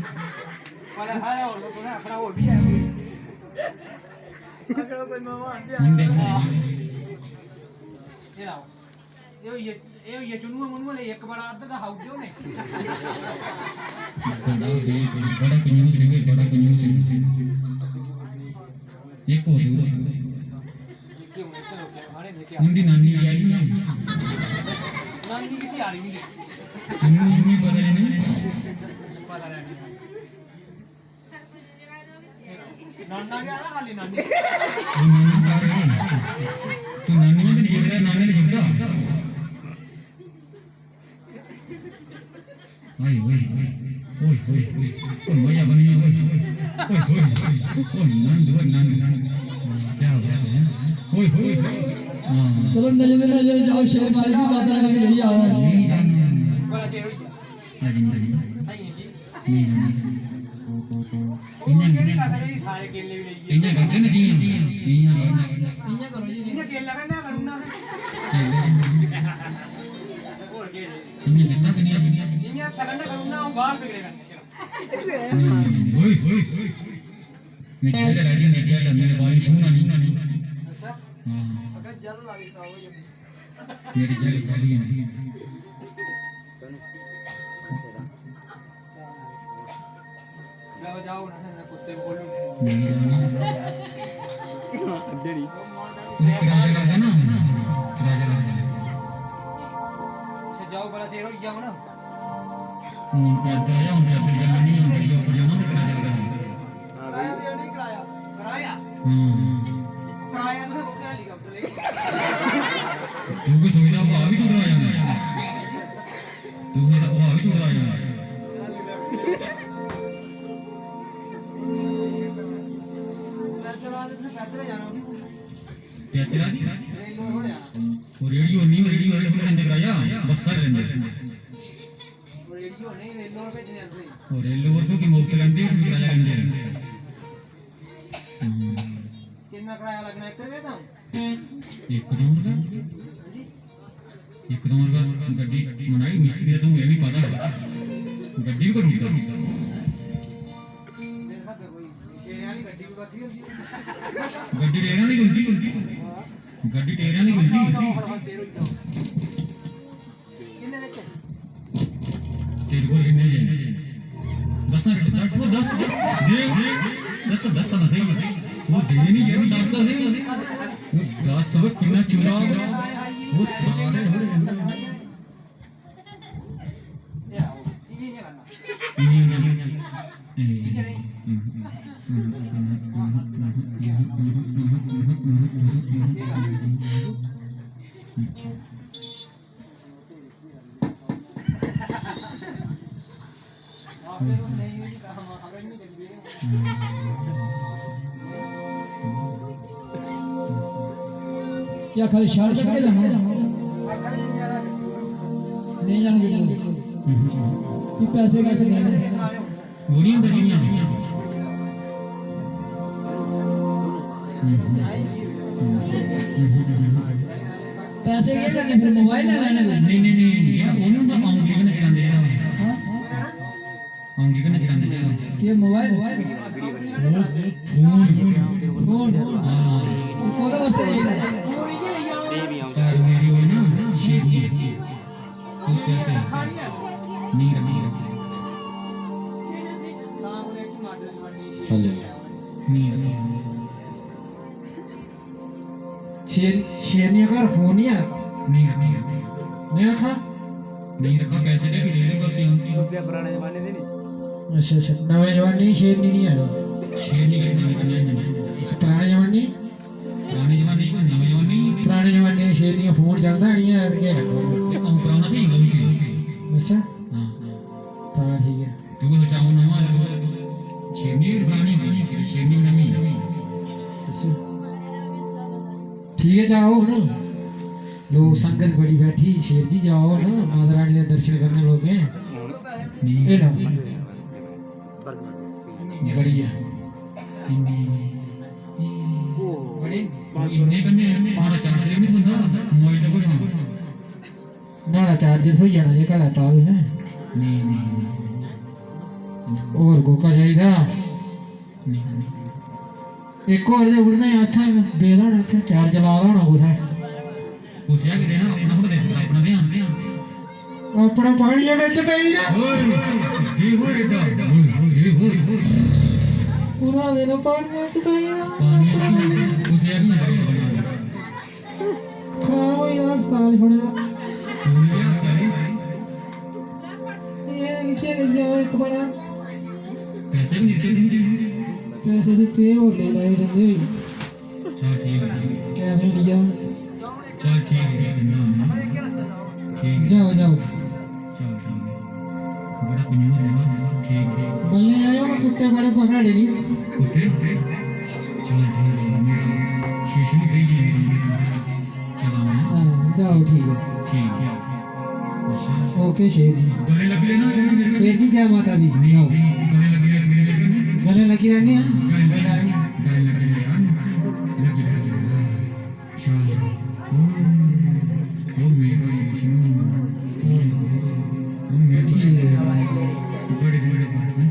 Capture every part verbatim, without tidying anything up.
पर है और, तुसें आखना होर बी है। अगर कोई मेहमान बी आया। उं'दे बनाए। एह् लाओ। एह् होई गे, एह् होई गे चुनुआं मुनुआं लेई इक बड़ा अद्ध दा खाई ओड़दे होने। बड़ा, बड़ा कंजूस है, बड़ा कंजूस है। इक होर, इक होर। उं'दी नानी आई ना। नानी किसी आ रही उं'दी। उन्हें, उन्हें पता ही नहीं। पता नहीं। नाना गै आया, खाली नानी। ये नाना आ रही है। तू नानी में तो नहीं जुड़ता, नानी में जुड़ता। ओए, ओए, ओए, ओए, ओए, ओए, मजा बनी है, ओए, ओए, ओए, ओए, नंद, ओए, नंद, नंद, क्या बात है, ओए, ओए, हाँ। चलो, नजर में नजर जाओ, शेर मार की बात लगा के ले आओ। नहीं जाना। हाँ जी, हाँ जी। नहीं जाना। इ'यां, इ'यां करदे न जि'यां, इ'यां करो। इ'यां करो जी, इ'यां केला कन्नै करी ओड़ना असें। केले कन्नै। होर केह् जी? इ'यां कि'यां, कि'यां? इ'यां हत्था कन्नै करी ओड़ना, अ'ऊं बाह्र बिगड़े करने। ओए, ओए, ओए। मैं जेल लाई दी, मैं जेल, मेरे बारे में छूना नहीं। अच्छा? हाँ। अगर जेल ला दी, तो हो जाती। मेरी जेल खाली है। जाओ, जाओ, ना, ना, कुत्ते को बोलो। नहीं, नहीं। अड्डे नहीं। वो एक राजा लगदा ना, राजा लगदा। अच्छा, जाओ, बड़ा चिर होई गया हून। हून पैदल आया, हून पैदल जाना नहीं, हून गड्डी उप्पर जाना, ते कराया लगदा। हाँ भाई। कराया ते नहीं कराया। कराया? हम्म। कराया तुसें कुत्थै हेलीकॉप्टर लेई? तू भी सोचदा, भाऽ भी थोड़ा आया। तू मेरा भाऽ भी थोड़ा आया। पैदल आ, तुसें पैदल जाना उठी। पैदल आ? रेलवे थोड़े आना। वो रेडियो नहीं, रेडियो, रेडियो बंद कराया, बस्सा लेंदे। रेडियो नहीं, रेलो पर भेजने आंदे। और रेलो पर क्योंकि मुफ्त लेंदे, और किराया लेंदे। हम्म। कितना किराया लगना, एक रुपये का? एक रुपये का? हाँ जी। एक रुपये का गड्डी बनाई, मिस्त्री तो ये नहीं पता। गड्डी भी करूँगा। मेरे साथ कोई शेरे वाली गड्डी भी बथी होती है। गड्डी टेरे नहीं घुलदी। गड्डी टेरे नहीं घुलदी। किन्ने देते? तेरे को किन्ने देने? दस, दस, वो दस, दे, दे, दस, दस ना सही। वो दे नहीं, ये भी दस ना सही। वो दस, वो कितना चूड़ा, वो सारे हो। ये आओ, ये नहीं करना। नहीं, नहीं, नहीं। ठीक है, नहीं? क्या खाली शॉर्टकट के जाना? नहीं जाना बिल्कुल। ये पैसे कैसे देने? गोलियां बजियां। पैसे केह् लैने, फिर मोबाइल लेना ना। नहीं, नहीं, नहीं, जेह्ड़ा ओह् निं होंदा, औंगली कन्नै चलांदे जेह्ड़ा। हाँ? औंगली कन्नै चलांदे जेह्ड़ा। केह् मोबाइल? फोन। फोन। हाँ। ओह्दे वास्तै चाहिदा। घर मेरी होई ना, शेरनी। उसके आस्तै। नहीं रखी। हेलो। नहीं रखी। शेर-, शेरनिया घर फोन नहीं है? नहीं रखा। नहीं रखा? नहीं रखा, पैसे दे भी ले लो बस यहाँ। उसके पुराने जमाने दे नहीं। अच्छा, अच्छा, नवे जमाने दी शेरनी नहीं है? शेरनी का जमाने का नहीं है। अच्छा, पुराने जमाने? पुराने जमाने की, नवे जमाने की। पुराने जमाने दी शेरनियां फोन चलदा नहीं है, ते केह् करना? ते कौन पुराना था, ये लोग भी। अच्छा? हाँ। तां ठीक ऐ। तू कुछ चाहो नमां, ते तू शेरनी भी परानी होई गेई, शेरनी भी नमीं। अच्छा। ठीक ऐ, जाओ हुन। लोक संगत बड़ी बैठी, शेर जी जाओ हुन, माता रानी दे दर्शन करने लोकें। नहीं। एह् लो। बड़ी ऐ। इन्नी। बड़ी। इन्ने कन्नै माड़ा चार्जर बी थ्होंदा, मोबाइल दा कोई। नुहाड़ा चार्जर थ्होई जाना जेह्का लैता तुसें। नेईं, नेईं, नेईं। होर कोका चाहिदा? इक होर ते उड़ने इत्थै बेदा होना, इत्थै चार चला दा होना कुसै। कुसै गी देना, अपना थोह्ड़ा देसी, अपना देआं। अपना पानियै बिच पेई गेआ। ओए, देखो एडा, ओए, ओए, देखो। कुसै देना पानियै बिच पेई गेआ। पानियै बिच कुसै गी बना। खराब होई गेदा अस्पताल छोड़े दा। एह् नीचे लेई जाओ इक बड़ा। पैसे भी दित्ते तुमने? पैसे दित्ते, होर लेई लैओ जंदे होई। चल ठीक है। कैमरे लेई जाओ। चल ठीक है, जंदा हूँ। ठीक है। जाओ, जाओ। चल ठीक है। बड़ा कंजूस है ना? ठीक है। बल्ले आयो, कुत्ते बड़े भगाड़े नहीं। कुत्ते? चल ठीक है, मेरा शीशे में कहीं नहीं है। चलाओ ना। हाँ, जाओ, ठीक है। ठीक है। अच्छा। ओके शेर जी। गले लग लेना, गले लग लेना। शेर जी, जय माता दी। नहीं, जाओ। नहीं, गले लग लेना, गले लग लेना। गले लगी रहने हैं। गले लग लेना, गले लग लेना। लगी रहने हैं। चलो। ओम, ओम मेघा शीशम। ओम, ओम मेघा। ठीक है। बड़े, बड़े, बड़े।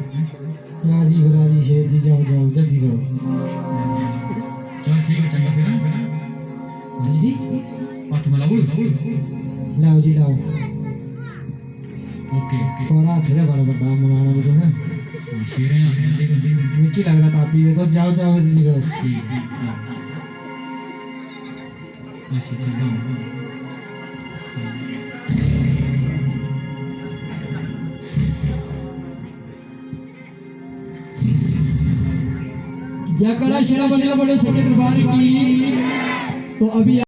राजी, राजी शेर जी, जाओ, जाओ, जल्दी करो। चल ठीक है, चंगा फिर, हैं? हाँ जी। हत्थ मलाई ओड़। लाओ जी, लाओ। Okay, okay. थोड़ा हत्थ गै बड़ा बड्डा मलाना भी तुसें। हाँ, शेरें हत्थ बड्डे बड्डे। मिगी लगदा तापी दे, तुस जाओ, जाओ, जल्दी करो। ठीक, ठीक, ठीक। अच्छा, ठीक है। जयकारा शेरा बंदे दा बोलो सच्चे दरबार की। तो अभी